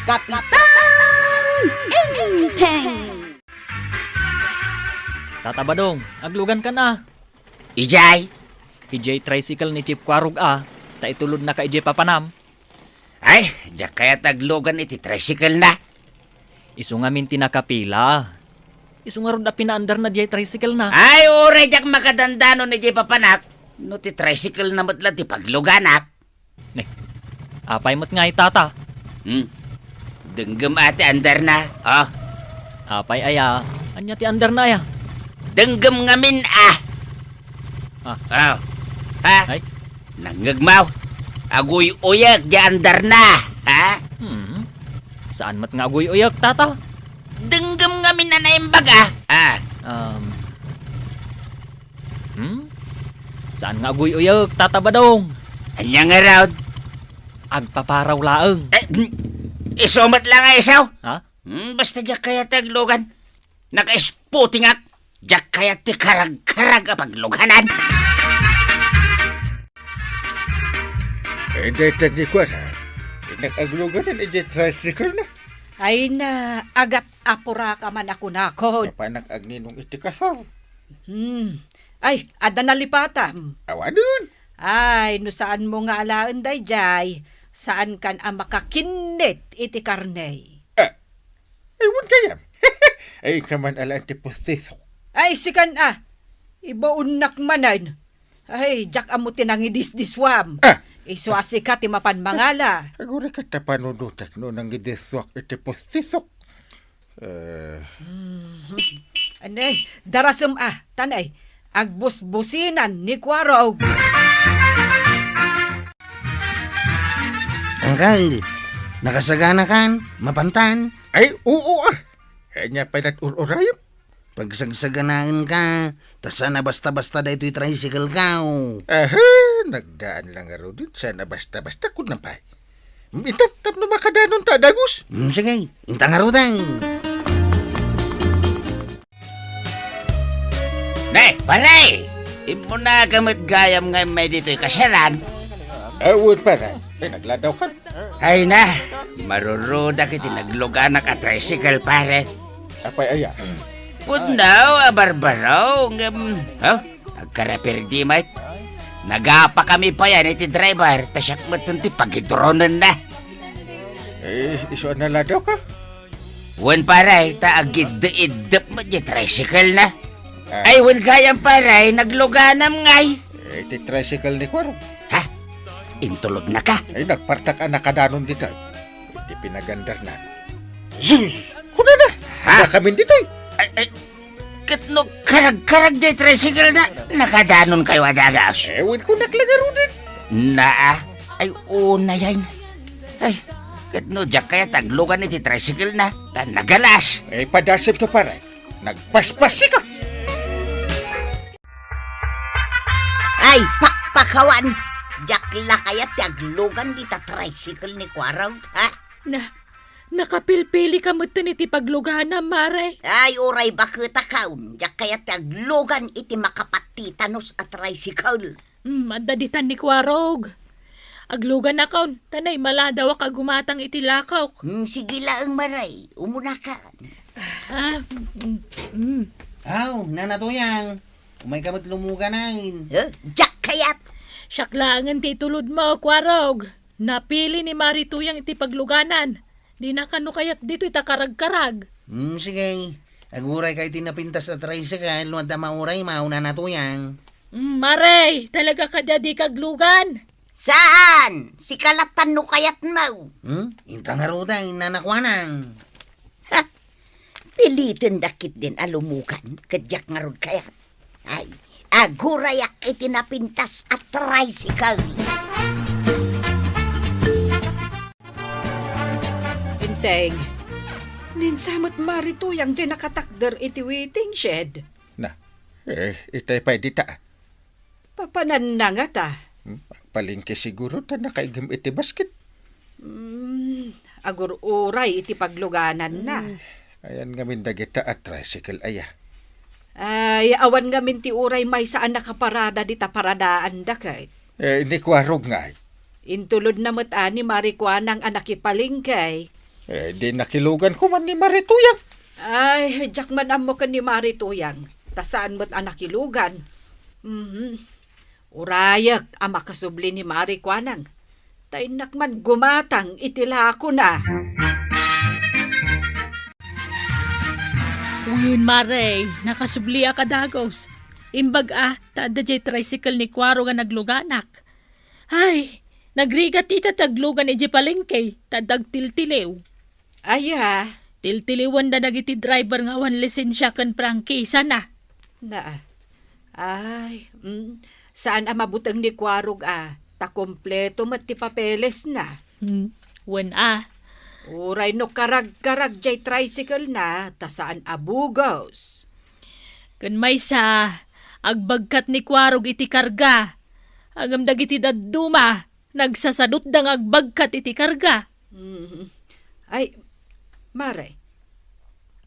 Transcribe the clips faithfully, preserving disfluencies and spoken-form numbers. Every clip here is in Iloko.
Kapitan Enteng! Tata Badong, aglugankan a. Ijay? Ijay tricycle ni Chief Kwarog a, ta itulodnaka ijay papanam. Ay, diak kayat aglugan iti tricycle na. Isu ngamin ti nakapila. Isu ngarud a pinaandarna diay tricycle na. Ay, uray diak makadandanon ijay papanak. No ti tricycle na met la ti pagluganak. Ne, apay met nga itata? Hmm. Denggem a ti andarna, oh. Apay aya? Ania ti andarna aya? Denggem ngamin a. Ah. Oh. Ha? Ay? Nangngegmo? Aguy-uyek diay andarna, ha? Hmm. Saan met nga aguy-uyek, tata? Denggem ngamin a naimbag a. Ah. Um. Hmm? Saan nga aguy-uyek, Tata Badong? Ania ngarud? Agpaparaw laeng. Eh, isu met la nga isu? Ha? Hmm, basta diak kayat ti aglugan. Naka-spooting ak. Diak kayat ti karag-karag a pagluganan. Eh, dayta ni kuan, ha? Innak agluganan iti tricycle na. Ay na, agat-apuraka man a kunakon. Mapanak agninong iti kasar. Hmm. Ay, adda nalipatam. Awanen. Ay, no saanmo nga alaen daydiay, saankan a makakinnit iti karne. Ah, ay, wen gayam. Ay, kaman alaen ti pustiso. Ay, sikan a. Ibaonnak manen. Ay, diak ammo ti nangidisdiswam. Ah! Isu a sika ti mapan mangala. Aguray ket ta panunotek no nangidiswak iti pustisok. Eh. Mhm. Anay, darasem a, tanay, agbusbusinan ni Kuarog. Angkel, nakasaganakan, mapantan? Ay, oo, ah. Ania pay lat ur-urayem? Pagsagsaganaenka, ta saan a basta-basta daytoy tricycle-ka. Aha, nagdaan la ngaruden, saan a basta-basta, kunam pay. Intan, tapno makadanonta a dagus. Mm, sige, intan ngaruden. Ne, pare! Immunaka met gayam nga immay ditoy kasiaran. Awan, pare. Eh, nagladawkan. Ay na, marurudak iti nagluganak a tricycle, pare. Apay aya? Pudno a barbaro, ngem, ha? Agkaraperdi met. Nagapakami payen iti driver, ta siak met ti pagidronenna. Eh, isu a naladawka? Wen, pare, ta agidde-iddep met ti tricycle na. Ah. Ay, wen gayam, pare, nagluganam ngay. Eh, ti tricycle ni Kuarog. Ha? Intulodnaka? Ay, nagpartak a nakadanon dita. Iti pinagandarna. Sus! Kunana! Ha? Nakamin ditoy! Ay, ay, ket no karag-karag diay tricycle na, nakadanonkayo a dagus? Eh, wen kunak la ngaruden. Naa, ay, unayen. Ay, ket no diak kayat aglugan iti tricycle na, ta nagalas. Eh, padasem to, pare. Nagpaspas ka! Ay, pakpakawan! Diak la kayat ti aglugan dita tricycle ni Kuarog, ha? Na, nakapilpili ka metten iti pagluganam, mare. Ay, uray baketakon, diak kayat ti aglugan iti makapatitanos a tricycle. Mm, adda ditan ni Kuarog. Agluganakon, ta naimaladawak a gumatang iti lakok. Mm, sige laeng, mare. Umunakan. Ah, mm, mm. Aw, Nana Tuyang. Umayka met lumuganan. Eh, diak kayat. Siak laengen ti itulodmo, Kuarog. Napili ni Mari Tuyang iti pagluganan. Dina kano kayat ditoy ta karagkarag. Hmm, sige. Agurayka iti napintas a tricycle no adda mauraymo, Nana Tuyang. Hmm, Mare, talaga kadi a dika aglugan? Saan? Sika latta no kayatmo. Hmm? Inta ngaruden, Nana Kuanang. Ha! Piliten da ketdin a lumugan, ket diak ngarud kayat. Ay, agurayak iti napintas a tricycle. Enteng, ninsa met Mari Tuyang diay nakatakder iti waiting shed. Na, eh, itay pay dita. Papananna ngata? Hmm, palengke siguro ta nakaigem iti basket. Hmm, agur-uray iti paglugananna. Hmm, ayan ngamin dagita a tricycle aya. Ay, awan ngamin ti uray maysa a nakaparada dita paradaanda ket. Eh, ni Kuarog ngay? Intulodna met a ni Mari Kuanang a nakipalengke. Eh, di nakilugan ko man ni Mari Tuyang. Ay, diak man ammo ken ni Mari Tuyang. Ta saan met a nakilugan. Mhm. Urayek a makasubli ni Mari Kuanang. Ta innak man gumatang iti lakona. Wen, Mare, nakasubli a kadagus. Imbag a, ta adda jay tricycle ni Kuaro nga nagluganak. Ay, nagrigat ita ti aglugan idiay palengke, ta adda agtiltiliw. Aya? Tiltiliwenda dagiti driver nga awan lisensia ken prangkisana. Na, ay, mm, saan a mabuteng ni Kuarog a, ta kompleto met ti papelesna. Hmm, wen a. Uray no karagkarag jay tricycle na, ta saan a bugos. Ken maysa, agbagkat ni Kuarog iti karga. Ngem dagiti dadduma, nagsasadutda nga agbagkat iti karga. Mm. Ay, Mare,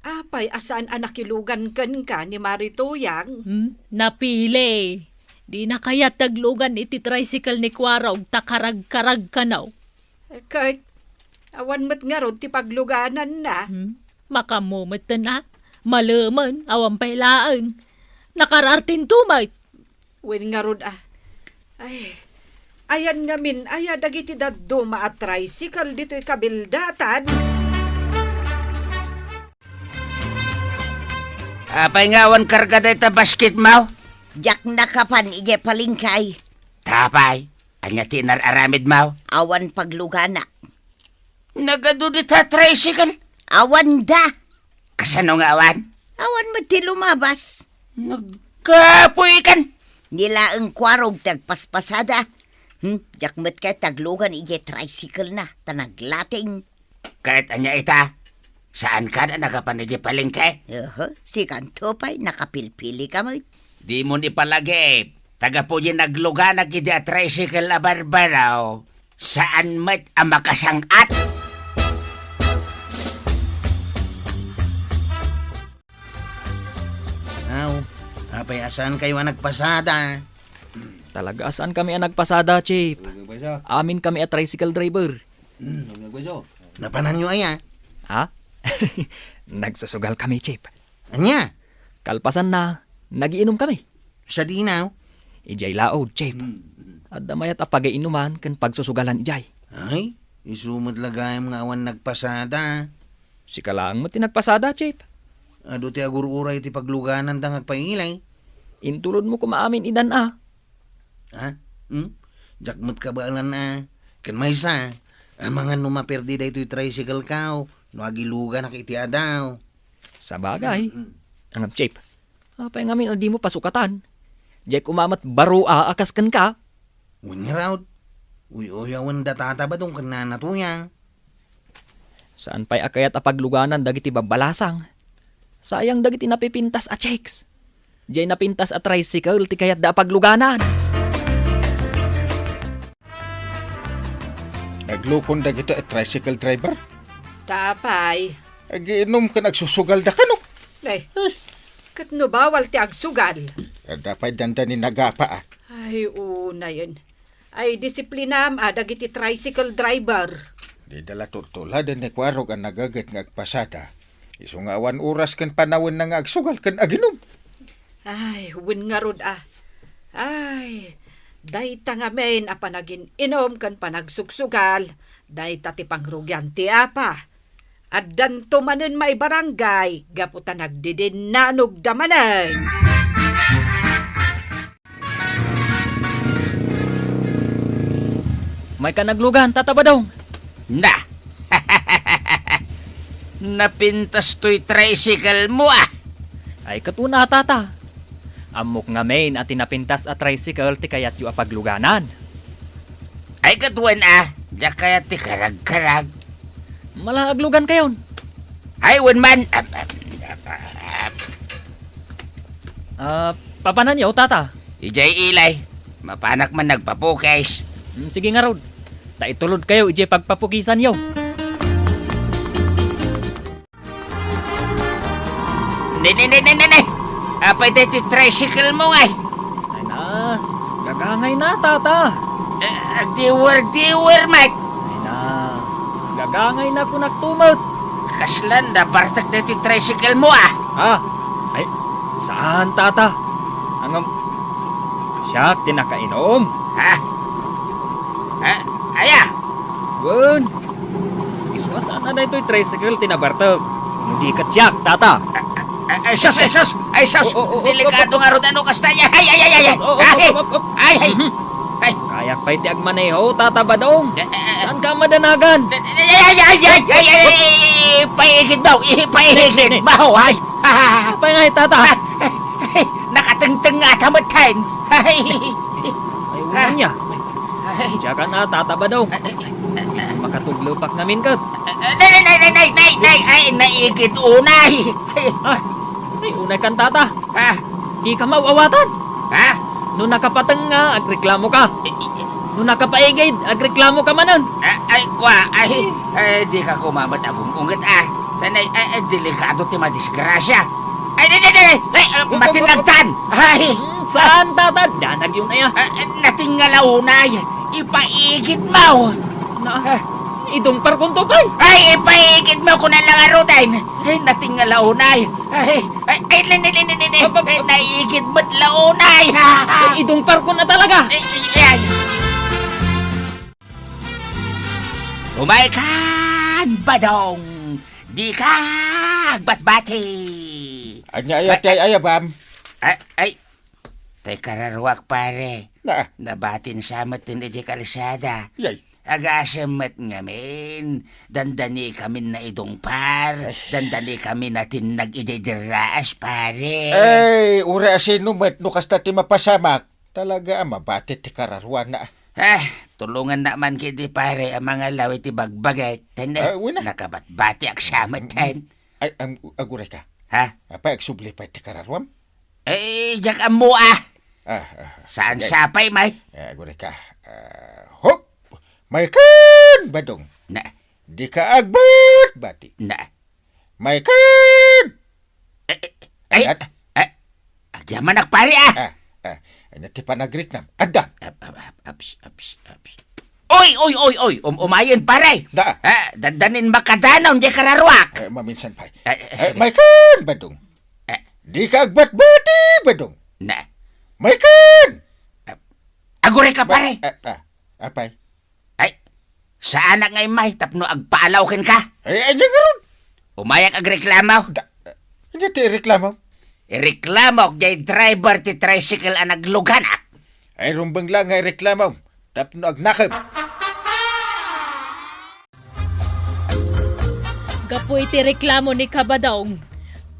apay a saan a nakilugan kenka ni Mari Tuyang? Hmm, napili. Dina kayat ti aglugan iti tricycle ni Kuarog ta karagkarag kano. Eh, ket awan met ngarud ti paglugananna. Hmm, makaammo metten a. Malemen, awan pay laeng. Nakarartinto met. Wen ngarud a. Ay, ayan ngamin aya dagiti dadduma a tricycle ditoy kabildatan? Apay nga awan karga dayta basketmo? Diak nakapan idiay palengke. Apay, ania ti inar-aramidmo? Awan pagluganak. Nagadu dita tricycle? Awanda. Kasano nga awan? Awan met ti lumabas. Nagkapuy kan. Ni laeng Kuarog ti agpaspasada. Hmm, diak met kayat ti aglugan idiay tricycle na, ta naglating. Ket ania ita? Saan ka na nakapan idiay palengke? Oho, sikanto pay, nakapilpili ka met. Dimo ni palagip, ta gapu diay nagluganak idi a tricycle a barbaro, saan met a makasang-at. Aw, apay a saan kayo a nagpasada? Talaga a saan kami a nagpasada, Chief. Amin kami a tricycle driver. Napanan yo aya? Ha? Nagsusugal kami, Chief. Ania? Kalpasan na, nagiinom kami. Sadino? Idiay laod, Chief. Adda mayat a pagainuman ken pagsusugalan idiay. Ay, isu met la gayam nga awan nagpasada. Sika laeng met ti nagpasada, Chief. Adu ti agur-uray ti paglugananda nga agpailay. Intulodmo koma amin idan a. Ha? Hmm? Diak met kabaelan a. Ken maysa, amangan no maperdi daytoy tricycle ko, no agiluganak iti adaw. Sabagay. Mm-mm. Ngem, Chief, apay ngamin a dimo pasukatan? Diay koma met baro a kas kenka. Wen ngarud, uy-uyawen da Tata Badong ken Nana Tuyang. Saan pay a kayat a pagluganan dagiti babbalasang. Sayang dagiti napipintas a chicks. Diay napintas a tricycle ti kayatda a pagluganan. Naglukon dagita a tricycle driver? Apay. Agiinom ken agsusugalda kano? Ay, ket no bawal ti agsugal? Adda pay dandani nagapa a. Ay, unayen. Ay, disiplinam a dagiti tricycle driver. Dida la tultuladen ni Kuarog a nagaget nga agpasada. Isu nga awan oras ken panawenna nga agsugal ken aginom. Ay, wen ngarud a. Ay, dayta ngamin a panagin-inom ken panagsugsugal, dayta ti pangrugian ti apa. Addanto manen maibarangay gapu ta nagdidinanogda manen. Mayka naglugan, Tata Badong? Na! Napintas toy tricycle mo, ah! Ay, ket una, Tata. Ammok ngamin a ti napintas a tricycle ti kayatyo a pagluganan. Ay, ket wen, ah, diak kayat ti karagkarag. Mala aglugan kayon. Ay, wen man. Am, am, am, am. Ah, papananyo, Tata? Idiay ilay. Mapanak man nagpapukis. Hmm, sige ngarud. Ta itulod kayo idiay pagpapukisanyo. Ne, ne, ne, ne, ne, ne. Apay daytoy tricycle mo, ngay? Ay na, gagangay na, Tata. Eh, agdiwer-diwer, Mike. Ay na, Kangayna kunak tumet. Kasla nabartek daytoy tricycle mo, ah? Ha? Ay, saan, tata. Ngem, siak ti nakainom. Ha? Ah, aya? Wen. Isu a saan a daytoy tricycle ti nabartek. No di ket siak, tata. Ay, ay, sus, ay, sus! Ay, sus! Oh, oh, oh, delikado oh, oh. Nga rod, ano, kasta? Ay, ay, ay, ay, ay! Oh, oh, oh, ay, oh, oh, oh. Ay! Mhm. Ay! Ay! Kayak pay ti agmaneho, Tata Badong. Eh, eh, eh. Saan ka madanagan? Eh, eh, ay, ay, ay, ay, ay, ay, ay, ipaigid mo, ipaigid mo, ay. Apay nga, Tata? Nakatengteng nga ta met, hen. Ay. Ay, unay niya. Ay. Diak na, Tata Badong. Ay, ay, ay, ay. Makatuglepak ngamin ket. Ay, ay, nay, nay, nay, nay, nay, nay, ay, naigid unay. Ay. Ah, ay, unay kan, Tata. Ha? Di ka mawawatan. Ha? No nakapateng nga, agreklamo ka. Eh, eh, eh. No nakapaigid, agreklamo ka manen. Ah, ay, kwa, ay, eh, di ka kumamat abungunget, ah. Tanay, ay, ay, delikado ti madisgrasya. Ay, di, di, di, di. Ay, ah, matinagtan. Ay. Hmm, saan, Tata? Danag yun, ay, ah. Ah, ah, natingala unay. Ipaigid mo. Na, ah. Idungpar kunto pay. Ay, ipaigid mo, kuna lang aruten. Ay, natingala unay. Ay, Ay, ay, ni, ni, ni, ni, ni, ni. Ap, ap, ap. Ay, naigid met la unay. Ay, idungpar ko na talaga. Ay, ay, ay. Umay kan, Badong. Di ka agbatbati. Anya, aya, Ay, ti ay, ay, aya, bam? Ay, ay. Tay kararuak, pare. Na. Nabatin sa met ti idiay kalsada. Yay. Agasem met ngamin, dandani kamin naidungpar, Ay. Dandani kami natinnag idiay derraas, pare. Ay, uray a sino met no kasta ti mapasamak, talaga a mabati ti kararuana. Ah, tulongannak man ketdi, pare, a mangalaw iti bagbagek. Ten, eh, Ah, wen a. Nakabatbatiak sa met, ten. Ay, am-, aguray ka. Ha? Apay, agsubli pay ti kararuam? Eh, diak ammo, ah. Ah, ah, ah. Saan Ay. Sapay, Mike? Eh, aguray ka. Ah, hop! Maiken, Badong. Na. Di ka agbatbati. Na. Maiken! Eh, eh, ay, Adat? Eh, agyamanak, pare, ah. Ah, ah. Anya ti panagriknam? Adda. Ap, ap, ap, aps, aps, aps. Oy, oy, oy, oy! Um, umayen, pare! Da. Ah, dandanin makadanon, di kararuak. Eh, maminsan pay. Eh, eh, Eh, sige. Maiken, Badong. Eh. Di ka agbatbati, Badong. Na. Maiken! Ah, aguray ka, Ba-, pare. Ah, ah, apay? Ay, saanak nga immay tapno agpaalaw kenka. Ay, anya ngarud? Umayak agreklamo. Da, anya ti reklamo? Ireklamok jay driver ti tricycle a nagluganak. Ay, rumbeng lang nga ireklamo tapno agnakem. Gapu iti reklamo ni Kabadong,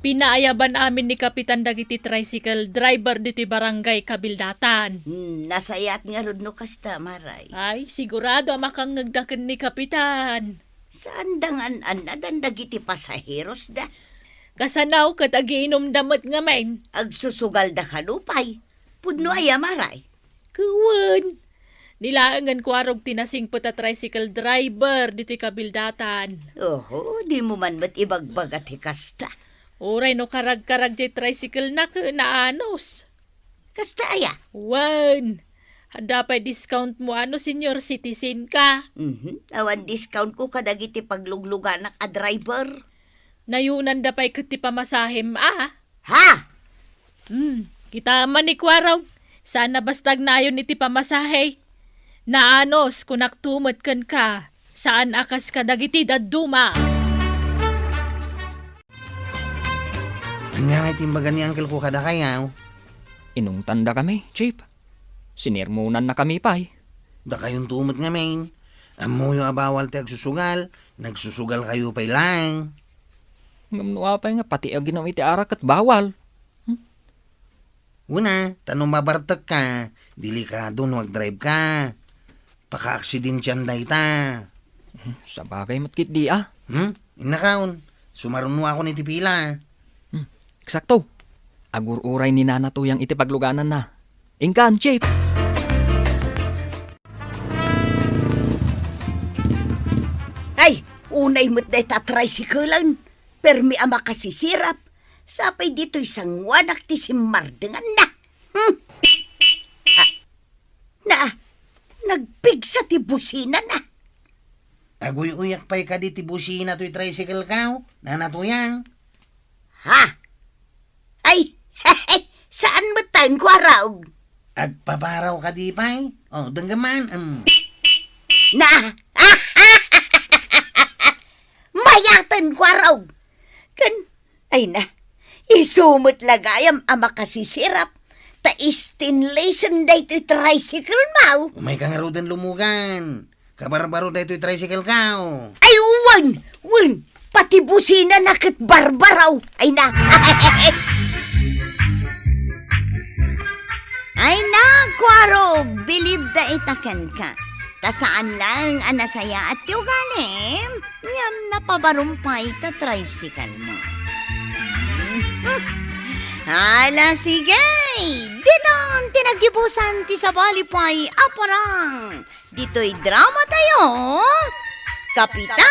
pinaayaban amin ni Kapitan dagiti tricycle driver ditoy barangay Kabildatan. Hmm, nasayaat ngarud no kasta, Maray. Ay, sigurado a makangngegda ken ni Kapitan. Saanda nga an-annadan dagiti pasaherosda. Kasano ket agiinumda met ngamin? Agsusugalda kano pay? Pudno aya, Maray? Wen. Ni laengen kuarog ti nasingpet a tricycle driver ditoy Kabildatan. Oho, dimo man met ibagbaga ti kasta. Uray no karagkarag jay tricycle-na ket naanus. Kasta aya? Wen. Adda pay discount mo a no senior citizen ka. Mhm. Awan discount ko kadagiti paglugluganak a driver. Nayunanda pay ket ti pamasahem a. Ha? Hmm, kita man ni Kuarog, saan a basta agnayon iti pamasahe. Naanus, kunak to met kenka, saan a kas kadagiti dadduma. Ania ngay ti imbaga ni uncle ko kadakayo? Inungtandakami, Chief. Sinermonannakami pay. Dakayon to met ngamin. Ammoyo a bawal ti agsusugal, nagsusugalkayo pay laeng. Ngem no apay nga pati aginom iti arak ket bawal? Hmm? Una, ta no mabartekka, delikado no agdrive ka. Pakaaksidentian dayta. Hmm, sabagay met ketdi, a. Hmm? Innakaon. Sumarunoakon iti pila. Hmm, eksakto. Agur-uray ni Nana Tuyang iti paglugananna. Inkan, Chief! Ay, unay met dayta a tricycle-en. Permi a makasisirap. Sapay ditoy sangoanak ti simmardenganna. Hmm. Ah, na, nagpigsa ti businana. Aguy-uyak pay kadi ti busina toy tricycle-kaw, Nana Tuyang. Ha? Ay, saan met tayon, Kuarog? Agpaparaw kadi pay? O, denggeman, em. Na! Mayaten, Kuarog! Ken, ay na, isu met la gayam a makasisirap, ta stainless-en daytoy tricycle-mo. Umayka ngaruden lumugan. Kabarbaro daytoy tricycle-kaw. Ay, wen, wen. Pati businana ket barbaro. Ay na. Ay na, Kuarog, bilib da ita kenka. Ta saan laeng a nasayaat ti ugalim, ngem napabarom pay ta tricycle-mo. Hala, sige! Ditan ti naggibusan ti sabali pay a parang. Ditoy dramatayo, Kapitan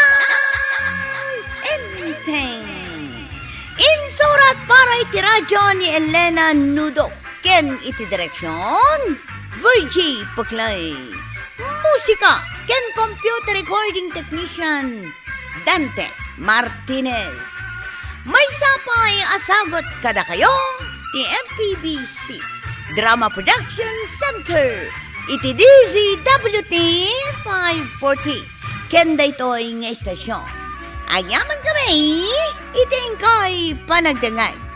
Enteng. Insurat para iti radyo ni Elena Nudo ken iti direksyon, Virgie Puclay. Musika ken computer recording technician, Dante Martinez. Maysa pay a sagut kadakayo ti M P B C Drama Production Center iti D Z W T five forty. Ken daytoy nga istasyon, agyamankami iti inkay panagdengngeg.